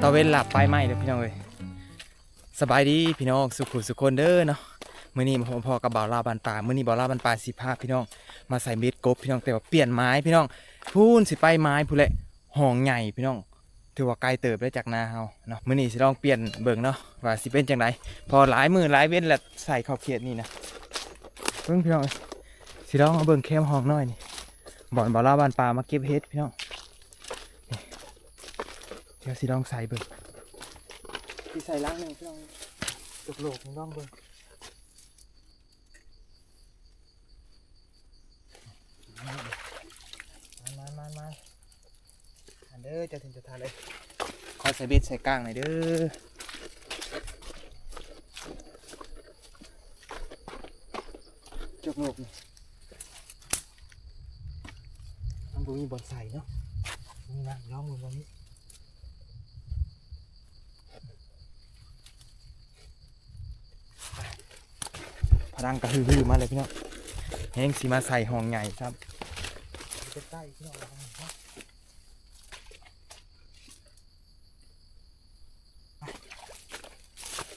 ຕາເວັນລາບປາຍໄມ້ເດີພີ່ນ້ອງເອີຍ. ສະບາຍດີພີ່ນ້ອງສູ່ຜູ້ສູ່ຄົນເດີເນາະ. ມື້ນີ້ມາພົບມາພໍ້ກັບບ່າວລາວບ້ານປ່າ. ມື້ນີ້ບ່າວລາວບ້ານປ່າຊິພາພີ່ນ້ອງມາໃສ່ເບັດກົບພີ່ນ້ອງ, ແຕ່ວ່າປ່ຽນໝາຍພີ່ນ້ອງ. ພຸ້ນ ຊິໄປໝາຍພຸ້ນແຫຼະ, ຫ້ອງໃຫຍ່ພີ່ນ້ອງ. ຖືວ່າໄກເຕີບເດ້ຈາກນາເຮົາເນາະ. ມື້ນີ້ຊິລອງປ່ຽນເບິ່ງເນາະ ວ່າຊິເປັນຈັ່ງໃດ, ເພາະຫຼາຍມື້ຫຼາຍເວັນແລ້ວໃສ່ເຂົ້າເຂດນີ້ນະ. ເບິ່ງພີ່ນ້ອງເອີຍ, ຊິລອງມາເບິ່ງແຄມຫ້ອງນ້ອຍນີ້ ບ່ອນບ່າວລາວບ້ານປ່າມາເກັບເຫັດພີ່ນ້ອງ. ນີ້ ດຽວຊິລອງໃສ່ເບິ່ງ, ຊິໃສ່ຫຼັງໜຶ່ງພີ່ນ້ອງ, ຈົກໂລກລອງເບິ່ງ. ມາ ມາ ມາ ມາ ມາເດີ ເຈົ້າຖິ່ນເຈົ້າຖານເອີຍ, ຂໍໃສ່ເບັດໃສ່ກ້າງໜ່ອຍເດີ. ຈົກໂລກນີ້ ມັນບໍ່ມີບ່ອນໃສ່ເນາະ, ມີນະ ລອງເບິ່ງບ່ອນນີ້. ພະດັງກະຮືໆມາເລີຍພີ່ນ້ອງ, ແຮງຊິມາໃສ່ຫ້ອງໃຫຍ່ຊ້ຳ.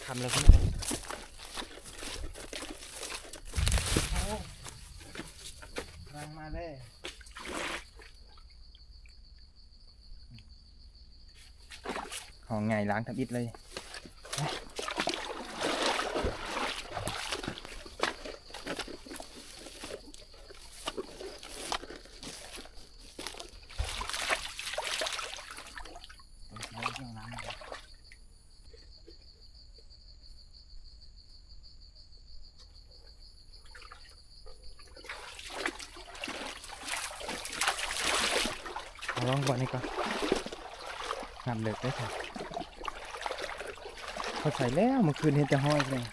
ຄ່ຳແລ້ວພີ່ນ້ອງ, ໂອ້ ພະດັງມາແລ້ວ. ຫ້ອງໃຫຍ່ລ້າງທຳອິດເລີຍ. ເອົາລອງບ່ອນນີ້ກ່ອນ, ນ້ຳເລິກເດ້. ເຂົາໃສ່ແລ້ວ ມື້ຄືນເຫັນແຕ່ຫ້ອຍເລີຍ.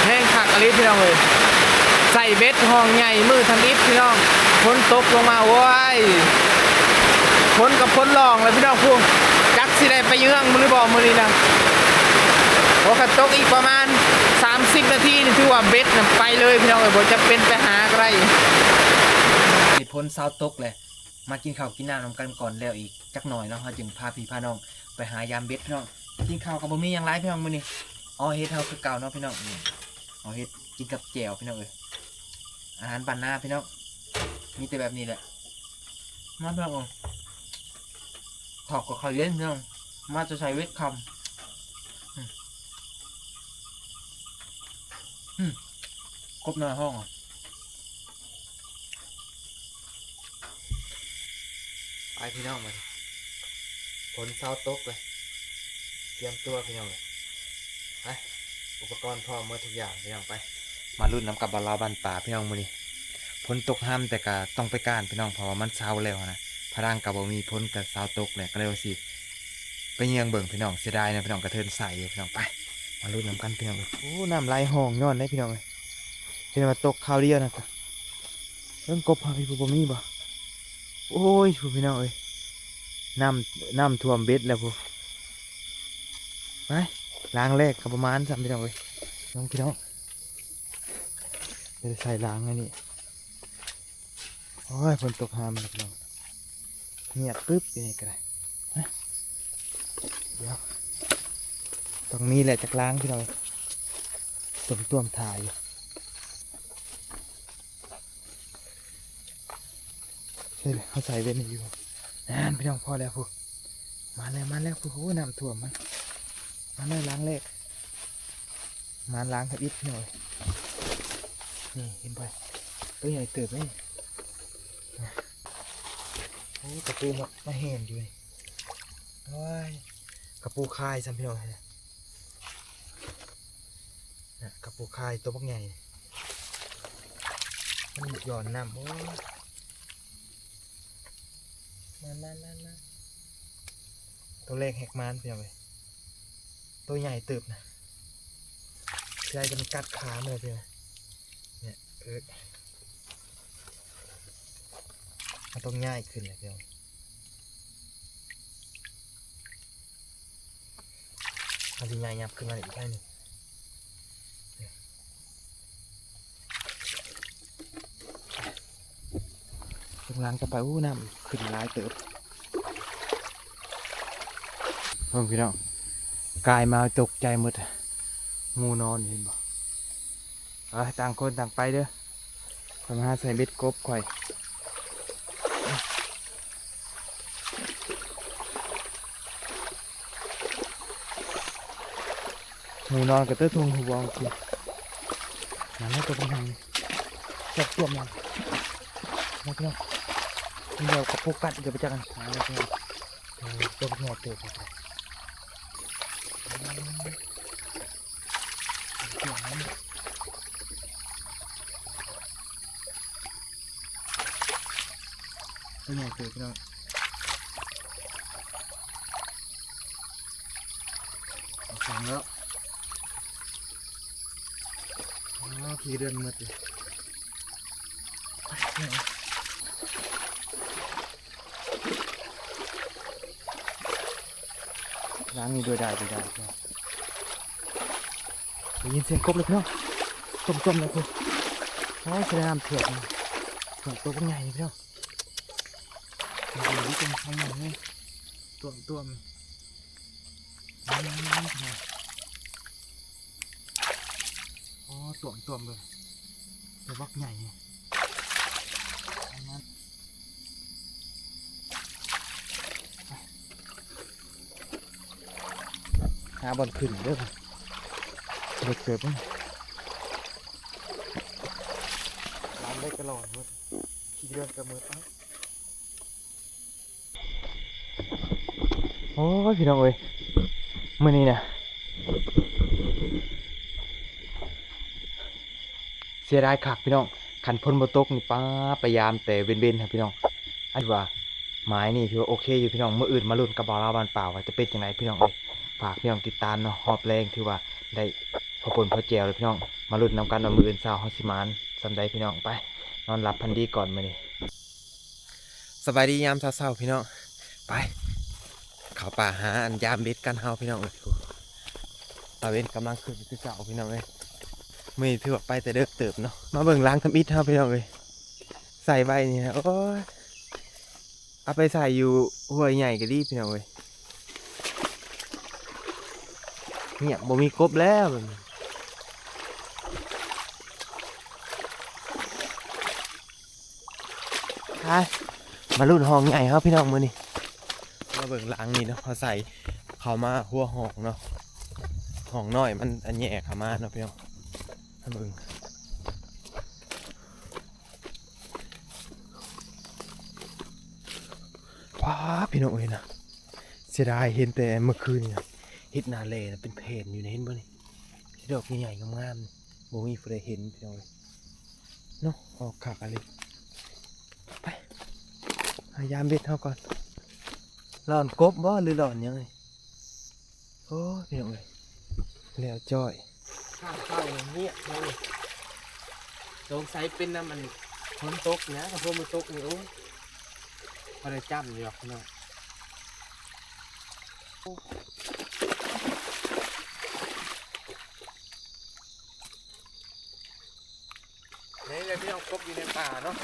ແຮງຄັກອີ່ຫຼີພີ່ນ້ອງເອີຍ, ໃສ່ເບັດຫ້ອງໃຫຍ່ມື້ທຳອິດພີ່ນ້ອງ, ຝົນຕົກລົງມາ ໂອ້ຍ ຝົນກັບຝົນລອງແລ້ວພີ່ນ້ອງ. ຜູ້ ຈັກຊິໄດ້ໄປເຍືອງມື້ຫຼືບໍ່ມື້ນີ້ນະ. ໂອ້ ຄັນຕົກອີກປະມານສາມສິບນາທີນີ້ ຖືວ່າເບັດນະໄປເລີຍພີ່ນ້ອງເອີຍ, ບໍ່ຈຳເປັນໄປຫາກໍໄດ້. ນີ້ຝົນເຊົາຕົກແລ້ວ. ມາກິນເຂົ້າກິນນ້ຳນຳກັນກ່ອນ ແລ້ວອີກຈັກໜ່ອຍເນາະ ເຮົາຈຶ່ງພາພີ່ພານ້ອງໄປຫາຢາມເບັດພີ່ນ້ອງ. ກິນເຂົ້າກໍບໍ່ມີຫຍັງຫຼາຍພີ່ນ້ອງມື້ນີ້, ເອົາເຫັດເຮົາຄືເກົ່າເນາະພີ່ນ້ອງ. ນີ້ເອົາເຫັດກິນກັບແຈ່ວພີ່ນ້ອງເອີຍ, ອາຫານບ້ານນາພີ່ນ້ອງ, ມີແຕ່ແບບນີ້ແຫຼະ. ມາພີ່ນ້ອງເອີຍ, ເຂົ້າກໍເຂົ້າເຢັນພີ່ນ້ອງ, ມາແຕ່ໃສເວັດຄ່ຳ. ອືມ ອືມ ກົບນ້ອຍຮ້ອງ. ໄປພີ່ນ້ອງ ບາດນີ້ຝົນເຊົາຕົກເລີຍ, ຕຽມຕົວພີ່ນ້ອງເອີຍ. ໄປ ອຸປະກອນພ້ອມໝົດທຸກຢ່າງພີ່ນ້ອງ. ໄປ ມາລຸ້ນນຳກັບບ່າວລາວບ້ານປ່າພີ່ນ້ອງ. ມື້ນີ້ຝົນຕົກຮຳ ແຕ່ກະຕ້ອງໄປກ້ານພີ່ນ້ອງ ເພາະວ່າມັນເຊົາແລ້ວຫັ້ນນະ, ພະດັງກະບໍ່ມີ, ຝົນກະເຊົາຕົກແລ້ວ ກະເລີຍວ່າຊິໄປເຍືອງເບິ່ງພີ່ນ້ອງ. ເສຍດາຍນະພີ່ນ້ອງ, ກະເທີນໃສພີ່ນ້ອງ. ໄປ ມາລຸ້ນນຳກັນພີ່ນ້ອງເອີຍ. ໂອ້ ນ້ຳໄຫຼຫ້ອງຍ້ອນໃດພີ່ນ້ອງເອີຍ, ເຫັນວ່າຕົກຄາວດຽວນະ. ເບິ່ງກົບເຮົາຢູ່ ບໍ່ມີບໍ່? ໂອ້ຍ ຜູ້ພີ່ນ້ອງເອີຍ, ນ້ຳ ນ້ຳຖ້ວມເບັດແລ້ວຜູ້. ໄປ ລ້າງແລກກໍບໍ່ມານຊ້ຳພີ່ນ້ອງເອີຍ. ນ້ອງພີ່ນ້ອງ ໄປໃສ່ລ້າງອັນນີ້. ໂອ້ຍ ຝົນຕົກຮາມແລ້ວພີ່ນ້ອງ, ງຽບປຶບຢູ່ນີ້ກໍໄດ້. ດຽວ ຕ້ອງມີແຫຼະຈັກລ້າງພີ່ນ້ອງ, ສົມຕວມຖ່າຍຢູ່. ໃສ່ເລີຍ ເຮົາໃສ່ເວັນນີ້ຢູ່. ນັ້ນພີ່ນ້ອງ ພໍແລ້ວພຸ້ນ, ມາແລ້ວ ມາແລ້ວພຸ້ນ. ໂອ້ ນ້ຳຖ້ວມມັນ, ມາແລ້ວລ້າງແລກ, ມາລ້າງທຳອິດພີ່ນ້ອງ. ນີ້ເຫັນບໍ່? ຕົວໃຫຍ່ເຕີບເດ້. ໂອ້ ກະປູມາ ມາແຫ່ນຢູ່ນີ້. ໂອ້ຍ ກະປູຄາຍຊ້ຳພີ່ນ້ອງ. ນະ ກະປູຄາຍຕົວບັກໃຫຍ່ ມັນຢອນນ້ຳ. ໂອ້ຍ ນັ້ນໆໆ ໂຕແລກແຮກມານ ພີ່ນ້ອງເອີຍ ໂຕໃຫຍ່ເຕີບນະ ເສຍດາຍແຕ່ມັນກັດຂາມັນເລີຍ ພີ່ນ້ອງ ເນຍ ເອີ ມັນຕ້ອງຍ້າຍຂຶ້ນແຫຼະ ພີ່ນ້ອງ. ເຮົາຊິຍ້າຍຫຍັບຂຶ້ນມາອີກແລ້ວນີ້ ເບິ່ງຫຼັງຕໍ່ໄປ. ໂອ້ ນ້ຳຂຶ້ນຫຼາຍເຕີບ ເບິ່ງພີ່ນ້ອງ ກາຍມາຕົກໃຈໝົດ ງູນອນ ເຫັນບໍ່? ເອີ ຕ່າງຄົນຕ່າງໄປເດີ ຂ້ອຍມາຫາໃສ່ເບັດກົບຂ້ອຍ. ໝູນອນກໍເຕີທົ່ງຫົວ ນັ້ນແຫຼະ ຕົວບັກໃຫຍ່ ຈັບຕົວມາ ມາ ພີ່ນ້ອງ ນີ້ແຫຼະ ກໍໂຟກັສຢູ່ໄປຈັກອັນ ມາແລ້ວ ພີ່ນ້ອງ ເອີ ຕົວບັກໃຫຍ່ເຕີບ ຕົວໃຫຍ່ເຕີບ ພີ່ນ້ອງ ເອົາສອງແລ້ວ ອໍ ຂີ້ເດືອນໝົດເລີຍ. ຫຼັງນີ້ດ້ວຍດາຍ ດ້ວຍດາຍ ໄດ້ຍິນສຽງກົບແລ້ວ ພີ່ນ້ອງ ຕົມໆ ແລ້ວພຸ້ນ ໂອ້ຍ ສະແດງນ້ຳຖ້ວມ ໂຕບັກໃຫຍ່ ພີ່ນ້ອງ ຕົມໆ ອໍ ຖ້ວມໆ ເລີຍ ຕົວບັກໃຫຍ່ ຫາບ່ອນຂຶ້ນເດີ ເລິກເຕີບ ຫຼານໄດ້ກະຫຼອນໝົດ ຂີ້ເດືອນກະໝົດ. ໂອ້ຍ ພີ່ນ້ອງເອີຍ ມື້ນີ້ນະ ເສຍດາຍຄັກ ພີ່ນ້ອງ ຄັນຝົນບໍ່ຕົກນີ້ ປ້າ ໄປຍາມແຕ່ເວັນໆ ຫັ້ນ ພີ່ນ້ອງ ອັນວ່າໝາຍນີ້ຖືວ່າໂອເຄຢູ່ ພີ່ນ້ອງ ມື້ອື່ນມາລຸ້ນກັບບ່າວລາວບ້ານປ່າ ວ່າຈະເປັນຈັ່ງໃດ ພີ່ນ້ອງເອີຍ ຝາກພີ່ນ້ອງຕິດຕາມເນາະ ຮອບແລງຖືວ່າໄດ້ພໍປົນພໍແຈ່ວແລ້ວ ພີ່ນ້ອງ ມາລຸ້ນນຳກັນວ່າມື້ອື່ນເຊົ້າເຮົາຊິໝານສ່ຳໃດ ພີ່ນ້ອງ ໄປ ນອນຫຼັບຝັນດີກ່ອນມື້ນີ້. ສະບາຍດີຍາມເຊົ້າໆ ພີ່ນ້ອງ ໄປ ເຂົ້າປ່າຫາອັນຢາມເບັດກັນເຮົາ ພີ່ນ້ອງເອີຍ ຕາເວັນກຳລັງຂຶ້ນຄືເກົ່າ ພີ່ນ້ອງເອີຍ ມື້ນີ້ຖືວ່າໄປແຕ່ເດິກເຕີບເນາະ ມາເບິ່ງຫຼັງທຳອິດເຮົາ ພີ່ນ້ອງເອີຍ ໃສ່ໄວ້ນີ້ນະ ໂອ້ຍ ເອົາໄປໃສ່ຢູ່ຫ້ວຍໃຫຍ່ກໍດີ ພີ່ນ້ອງເອີຍ ງຽບ ບໍ່ມີກົບແລ້ວ ໄປ ມາລຸ້ນຫ້ອງໃຫຍ່ເຮົາ ພີ່ນ້ອງ ມື້ນີ້ ມາເບິ່ງຫຼັງນີ້ເນາະ ເຮົາໃສ່ເຂົ້າມາຫົວຫ້ອງເນາະ ຫ້ອງນ້ອຍມັນອັນແຍກເຂົ້າມາເນາະ ພີ່ນ້ອງ ມາເບິ່ງ ວ້າ ພີ່ນ້ອງເອີຍນະ ເສຍດາຍ ເຫັນແຕ່ເມື່ອຄືນນີ້ນະ ເຫັດໜ້າແລ້ນະ ເປັນແຜ່ນຢູ່ນີ້ ເຫັນບໍ່ນີ້ ດອກໃຫຍ່ໆ ງາມໆ ບໍ່ມີຜູ້ໃດເຫັນ ພີ່ນ້ອງເອີຍ ເນາະ ອອກຄັກອີ່ຫຼີ ໄປ ຫາຢາມເບັດເຮົາກ່ອນ ຫຼອນກົບບໍ່ ຫຼືຫຼອນຫຍັງນີ້ ໂອ້ຍ ພີ່ນ້ອງເອີຍ ແລ້ວຈ້ອຍ ຂ້າງເຂົ້າງຽບເລີຍ ສົງໄສເປັນນຳອັນຝົນຕົກນະ ຖ້າຝົນບໍ່ຕົກນີ້ ໂອ້ຍ ບໍ່ໄດ້ຈ້ຳຢູ່ດອກ ພີ່ນ້ອງ. ນີ້ແຫຼະ ພີ່ນ້ອງ ກົບຢູ່ໃນປ່າເນາະ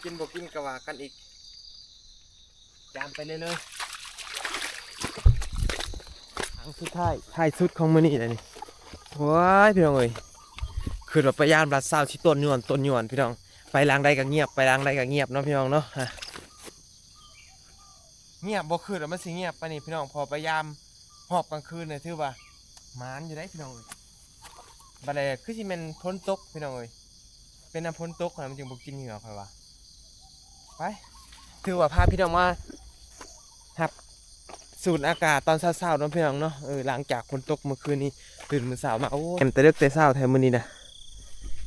ກິນບໍ່ກິນກໍວ່າກັນອີກ ຢາມໄປເລື້ອຍໆ ຄັ້ງສຸດທ້າຍ ທ້າຍສຸດຂອງມື້ນີ້ແຫຼະນີ້ ໂອ້ຍ ພີ່ນ້ອງເອີຍ ຄືວ່າໄປຢາມລາດຊາວຊິຕົ້ນຍວນ ຕົ້ນຍວນ ພີ່ນ້ອງ ໄປຫຼັງໃດກໍງຽບ ໄປຫຼັງໃດກໍງຽບເນາະ ພີ່ນ້ອງເນາະ ງຽບ ບໍ່ຄິດວ່າມັນຊິງຽບປານນີ້ ພີ່ນ້ອງ ເພາະໄປຢາມຮອບກາງຄືນນີ້ ຖືວ່າໝານຢູ່ເດ້ ພີ່ນ້ອງເອີຍ ບັດແລະຄືຊິແມ່ນຝົນຕົກ ພີ່ນ້ອງເອີຍ ເປັນນຳຝົນຕົກຫັ້ນ ມັນຈຶ່ງບໍ່ກິນເຫຍື່ອ ຂ້ອຍວ່າ ໄປ ຖືວ່າພາພີ່ນ້ອງມາຮັບສູດອາກາດຕອນເຊົ້າໆ ເນາະ ພີ່ນ້ອງເນາະ ເອີ ຫຼັງຈາກຝົນຕົກເມື່ອຄືນນີ້ ຕື່ນມື້ເຊົ້າມາ ໂອ້ ແຕ່ເດິກແຕ່ເຊົ້າແທ້ມື້ນີ້ນະ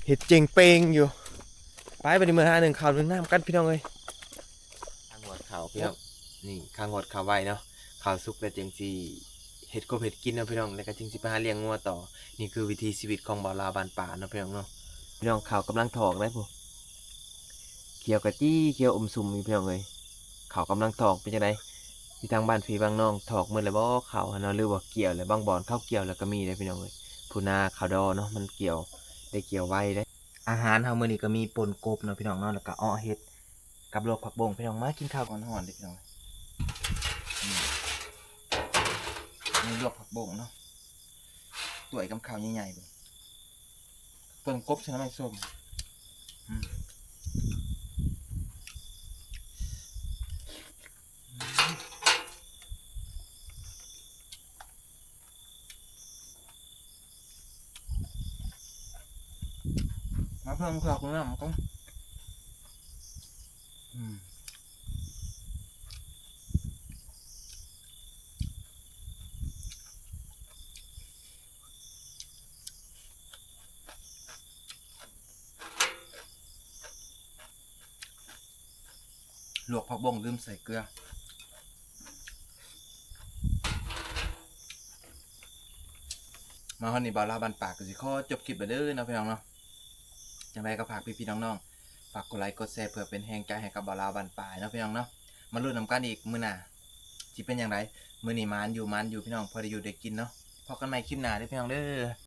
ເຮັດເຈັງເປງຢູ່ ໄປ ບັດນີ້ເມືອຫາໜຶ້ງເຂົ້າໜຶ້ງນ້ຳກັນ ພີ່ນ້ອງເອີຍ. ທາງຫອດເຂົ້າ ພີ່ນ້ອງ ນີ້ ຂ້າງອດເຂົ້າໄວ້ເນາະ ເຂົ້າສຸກແລ້ວຈຶ່ງຊິເຮັດກົບເຮັດກິນເນາະພີ່ນ້ອງ ແລ້ວກໍຈຶ່ງຊິໄປຫາລ້ຽງງົວຕໍ່. ນີ້ຄືວິຖີຊີວິດຂອງບ່າວລາວບ້ານປ່າເນາະພີ່ນ້ອງເນາະ. ພີ່ນ້ອງ ເຂົ້າກຳລັງຖອກໄດ໋ພຸ້ນ ຂຽວກະຈີ່ຂຽວອົມສຸມຢູ່ພີ່ນ້ອງເອີຍ. ເຂົ້າກຳລັງຖອກ ເປັນຈັ່ງໃດ ຢູ່ທາງບ້ານພີ່ບ້ານນ້ອງຖອກໝົດແລ້ວບໍ່ເຂົ້າຫັ້ນເນາະ ຫຼືວ່າກ່ຽວແລ້ວ? ບາງບ່ອນເຂົ້າກ່ຽວແລ້ວກໍມີເດ້ພີ່ນ້ອງເອີຍ. ພຸ້ນນາ ເຂົ້າດໍເນາະ ມັນກ່ຽວ ໄດ້ກ່ຽວໄວເດ້. ອາຫານເຮົາມື້ນີ້ກໍມີປົ່ນກົບເນາະພີ່ນ້ອງເນາະ ແລ້ວກໍເອາະເຫັດ ກັບລວກຜັກບົ້ງພີ່ນ້ອງ. ມາກິນເຂົ້າກ່ອນ ຮ້ອນເດ້ພີ່ນ້ອງ. ອືມ ນີ້ລວກຜັກບົ້ງເນາະ ຖ້ວຍກັບເຂົ້າໃຫຍ່ໆ ເບິ່ງ ຕົ້ນກົບໃສ່ໜໍ່ໄມ້ສົ້ມ. ອືມ ມາເພີ່ມເຂົ້າກັບນ້ຳກ່ອນ. ອືມ ລວກຜັກບົ້ງລືມໃສ່ເກືອ. ມາຮອດນີ້ ບ່າວລາວບ້ານປ່າກໍຊິຂໍຈົບຄລິບແລ້ວເດີເນາະພີ່ນ້ອງເນາະ. ຈັ່ງໃດກໍຝາກພີ່ໆນ້ອງໆ ຝາກກົດໄລກົດແຊ ເພື່ອເປັນແຮງໃຈໃຫ້ກັບບ່າວລາວບ້ານປ່າເນາະພີ່ນ້ອງເນາະ. ມາລຸ້ນນຳກັນອີກມື້ໜ້າ ຊິເປັນຢ່າງໃດ. ມື້ນີ້ໝານຢູ່ ໝານຢູ່ພີ່ນ້ອງ ພໍໄດ້ຢູ່ໄດ້ກິນເນາະ. ພໍ້ກັນໃໝ່ຄລິບໜ້າເດີພີ່ນ້ອງເດີ.